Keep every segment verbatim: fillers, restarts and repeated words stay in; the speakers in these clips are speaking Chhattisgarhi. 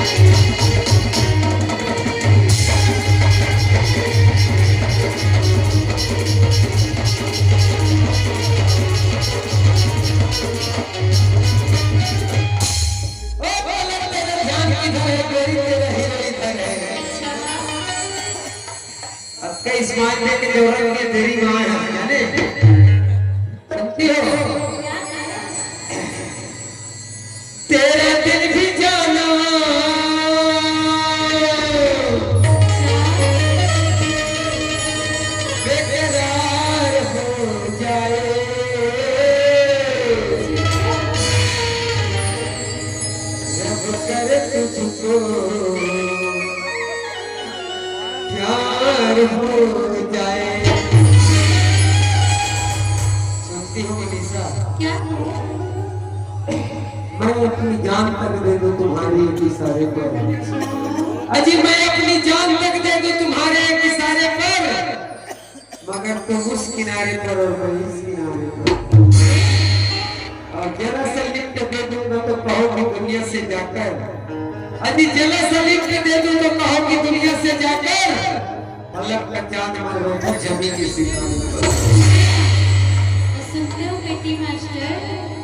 ओ पलक तेरा ध्यान किधर है, मेरी तेरा हीरो इधर है। अब कई स्माइल दे के जो रंग में तेरी माँ है, जाने? सुनती हो? तेरा दिल भी जाना, बेकरार हो जाए। रब करे तुझको प्यार हो जाए। सुनती हो मनीषा? क्या? मैं अपनी जान तक दे दूं तुम्हारे एक इशारे पर। अजी, मैं अपनी जान तक दे दूं तुम्हारे एक इशारे पर, मगर तुम उस किनारे पर और मैं इस किनारे पर। और जरा सा लिफ्ट दे दूंगा तो कहोगी दुनिया से जाकर, अजी, जरा सा लिफ्ट दे दूं तो कहोगी दुनिया से जाकर, पलक का चांद मैं रोता जमीन के सितारे। सुनते हो पीटी मास्टर?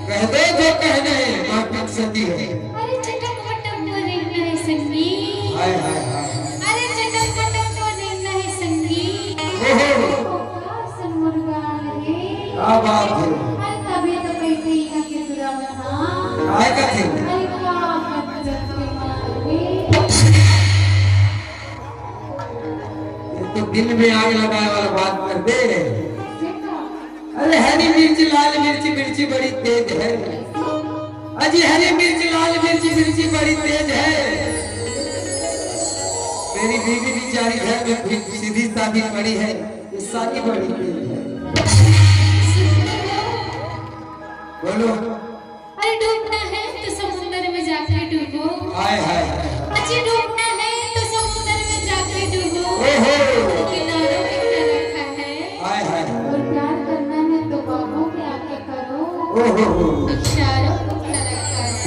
कह दो जो कहना है, मारपीट सती है। अरे चटक मटक बोले नहीं संगी। हाय, हाय, हाय। अरे चटक मटक बोले नहीं संगी। ओहो। क्या बात है। अरे तभी तो कैसे यहाँ के सुदामा था। काय का थे? अरे क्या बात करते मारे। ये तो दिल में आग लगाए वाला बात कर दे। अरे हरी मिर्च लाल मिर्च, मिर्ची बड़ी तेज है। अजी हरी मिर्च लाल मिर्च, मिर्ची बड़ी तेज है। मेरी बीवी बेचारी घर में भी सीधी सादी पड़ी है, ये सादी बड़ी तेज है। बोलो। अरे डूबना है तो समुंदर में जाके डूबो। हाय, हाय, हाय। अजी डूबना है तो समुंदर में जाके डूबो। ओहो। किनारों पे क्या रखा है? हाय, हाय। और प्यार करना है तो बाहों पे आके करो। ओहो हो। इशारों पे क्या रखा है?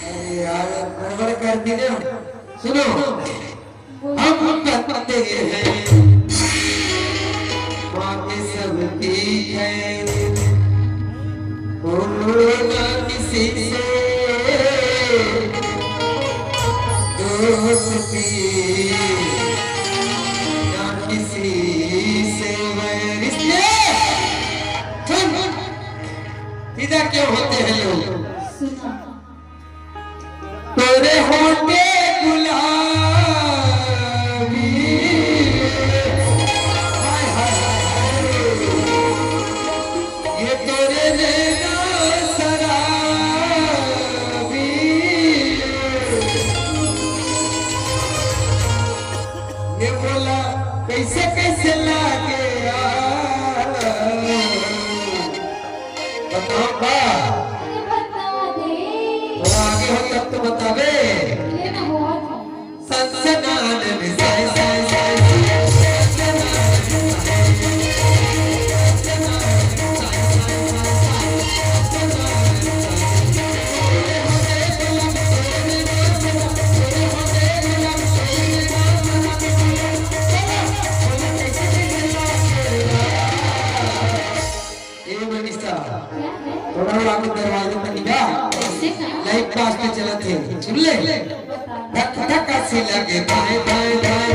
अरे यार, गड़बड़ कर दी ना। सुनो। हम करते हैं बाकी सब ठीक है। कोरोना किसी से दोस्ती, ना किसी से वैर। इसलिए सुन, फिदा क्यों होते हैं लोग? सुना। तोरे होठे गुलाबी, हाय, हाय, हाय, हाय। ये तोरे नैना शराबी। ये बोला कैसे, कैसे लागे यार। बताओ का? अरे बता दे। थोड़ा आगे हो तब तो बताबे। ये तो बहुत है। सनसनान में साए, साए, साए, साए। ए मनीषा, क्या है? थोड़ा और आगे दरवाजे तक जा। कैसे का? लाइट पास पे चलत हे, सुन ले। बता। धक धक से लगे, धाए, धाए, धाए।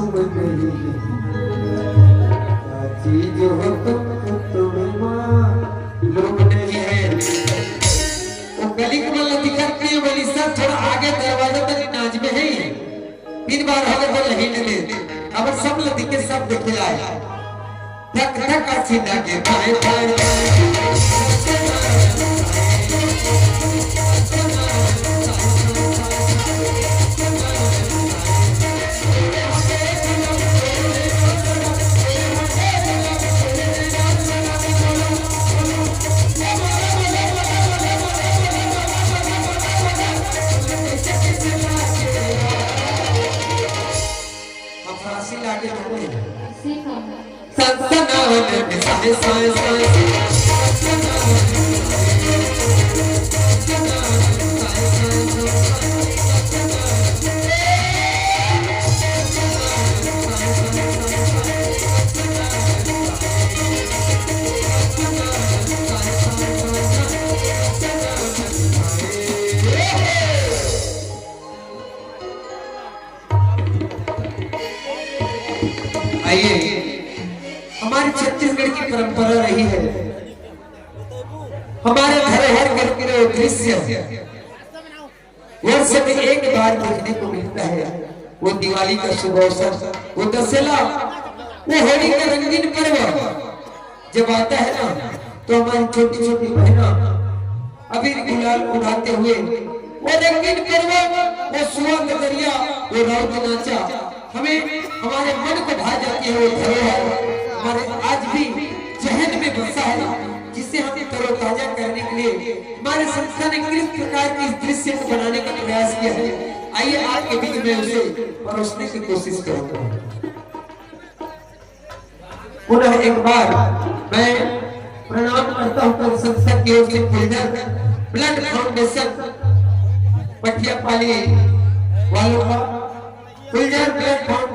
चीज हो तुमको तुम्हें मालूम नहीं है। वो गली के मन ला दिखत नहीं है, बोली, "सर, थोड़ा आगे दरवाजा तनी नाच में है।" तीन बार हो गए, बोले, "हिंड ले।" अब सब ला दिखे, सब देखे आए। धक धक अच्छी लगे, थाए, थाए, थाए। अब फांसी लागे तो नहीं। सीखा। सनसनावन में साए, साए, साए, साए। आइए, हमारे छत्तीसगढ़ की परंपरा रही है, हमारे धरोहर के दृश्य वर्ष में एक बार देखने को मिलता है। वो दिवाली का शुभ अवसर, वो दशहरा, वो होली का रंगीन पर्व जब आता है ना, तो हमारी छोटी छोटी बहना अबीर गुलाल उड़ाते हुए वो रंगीन पर्व, वो सुआ नजरिया, वो राउत नाचा, हमें, हमारे मन को भा जाती है। वो धरोहर हमारे आज भी जहन में बसा है, जिसे हम तरोताजा करने के लिए हमारे संस्था ने किस प्रकार की इस दृश्य को बनाने का प्रयास किया है। आइए, आपके बीच में उसे परोसने की कोशिश करूंगा। पुनः एक बार मैं प्रणाम करता हूं संस्था की ओर से फुलझर ब्लड फाउंडेशन पठियापाली वालों का। फुलझर ब्लड फाउंडेशन